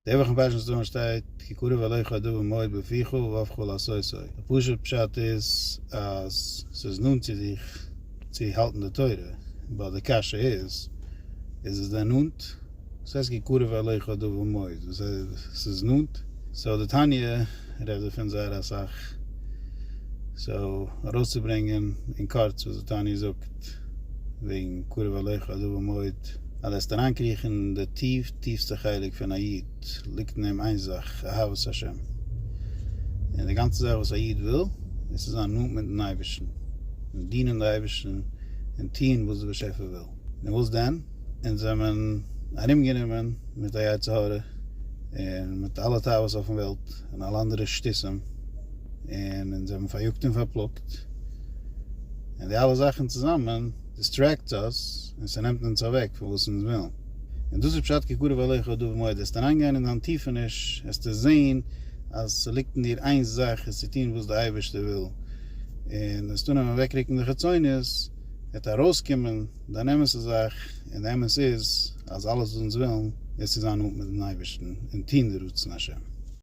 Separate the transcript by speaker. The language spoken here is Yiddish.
Speaker 1: די וואך אין פרשת נצבים שטייט כי קרוב אליך הדבר מאוד בפיך ובלבבך לעשותו. די פשוט פשט איז אז ס'איז נאנט צו דיך צו האלטן די תורה, but די קשיא איז, איז עס דען נאנט? וואס הייסט כי קרוב אליך הדבר מאוד? וואס הייסט ס'איז נאנט? so די תניא רעדט דערפון זייער אסאך, so ארויסצוברענגען אין קורץ וואס די תניא זאגט וועגן קרוב אליך הדבר מאוד, אז וועסט אריינקריכן אין די טיף טיפסטע חלק פון א איד, ליגט אין אים איין זאך, אהבת השם. און די גאנצע זאך וואס א איד וויל, איז צו זיין נאנט מיטן אייבערשטן, און דינען די אייבערשטן, און טון וואס דער באשעפער וויל. און וואס דען? אונז זענען ארומגענומען מיט א יצר הרע, און מיט אלע תאוות אויפן וועלט, און אלע אנדערע שטותים, און אונז זענען פאריאגט און פארפלאגט, און די אלע זאכן צוזאמען distract us, און ס'נעמט אונז אוועק פון וואס אונז ווילן. און דאס איז פשט כי קרוב אליך הדבר מאוד, וועסט אריינגיין אין דיין טיפעניש, וועסטו זען אז ס'ליגט אין דיר איין זאך, איז צו טון וואס די אייבערשטער וויל, און וועסט אנהייבן אוועקרוקן די חיצוניות, וועט ארויסקומען דיין אמת'ע זאך, און די אמת איז אז אלעס וואס אונז ווילן איז צו זיין נאנט מיט'ן אייבערשטן און טון די רצון השם.